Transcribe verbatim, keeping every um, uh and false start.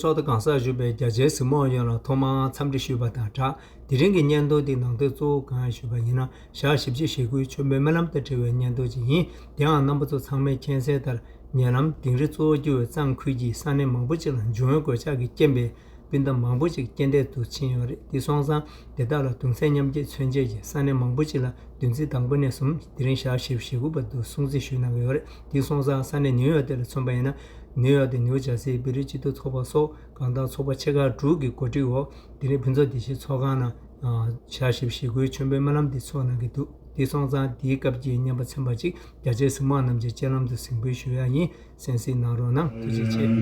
ཚོགས་གཙོ་གང་ཟག་བཞུགས་པའི་རྒྱ་ཆེའི་གཟིགས་མོ་བ་ཡོངས་ལ་ཐོག་མར་འཚམས་འདྲི་ཞུས་པ་དང་སྦྲགས། དེ་རིང་གི་བརྙན་ཐུང་འདི་ནང་དོན་གཙོ་བོ་གང་ཡིན་ཞུས་པ་ཡིན་ན། ཞག་བཞི་བཅུ་ཞེ་དགུའི་མཆོད་འབུལ་སྨོན་ལམ་དང་འབྲེལ་བའི་བརྙན་ཐུང་ཅིག་ཡིན། དེའང་རྣམ་པ་ཚོ་ཚང་མས་མཁྱེན་གསལ་ལྟར། ཉེ་ལམ་དིང་རི་གཙོ་བོ་གྱུར་བའི་གཙང་ཁུལ་གྱི་ས་གནས་མང་པོ་ཅིག་ལ་འབྱུང་བའི་གོད་ཆག་གི་རྐྱེན་པས། སྤུན་ཟླ་མང་པོ་ཅིག་རྐྱེན་འདས་སུ་ཕྱིན་ཡོད་རེད། དེ་སོང་ཙང་དེ་དག་ལ་གདུང་སེམས་མཉམ་སྐྱེད་མཚོན་ཆེད་ཀྱི་ས་གནས་མང་པོ་ཅིག་ལ་བདུན་ཚིགས་དང་པོ་ནས་བཟུང་དེ་རིང་ཞག་བཞི་བཅུ་ཞེ་དགུ་བར་དུ་སྲུང་བརྩི་ཞུས་གནང་གི་ཡོད་རེད། དེ་སོང་ཙང་ས་གནས་ནིའུ་ཡོག་དེ་ལ་མཚོན་པ་ཡིན་ན། ནིའུ་ཡོག་དེ་ནིའུ་ཇར་སིའི་བོད་རིགས་སྤྱི་མཐུན་ཚོགས་པ་སོགས་གང་ལྟར་ཚོགས་པ་ཆེ་ཁག་དྲུག་གི་གོ་སྒྲིག་འོག་དེ་རིང་ཕུན་ཚོགས་བདེ་ཆེན་ཚོགས་ཁང་ནང་ཞག་བཞི་བཅུ་ཞེ་དགུའི་མཆོད་འབུལ་སྨོན་ལམ་འདི་ཚོགས་གནང་གི་འདུག་དེ་སོང་ཙང་དེའི་སྐབས་ཀྱི་བརྙན་པར་ཚན་པ་ཅིག་རྒྱ་ཆེའི་གཟིགས་མོ་བ་རྣམས་ཀྱི་སྤྱན་ལམ་དུ་གཟིགས་འབུལ་ཞུ་ཡ་ཡིན། གསན་གཟིགས་གནང་རོགས་གནང་། ཐུགས་རྗེ་ཆེ།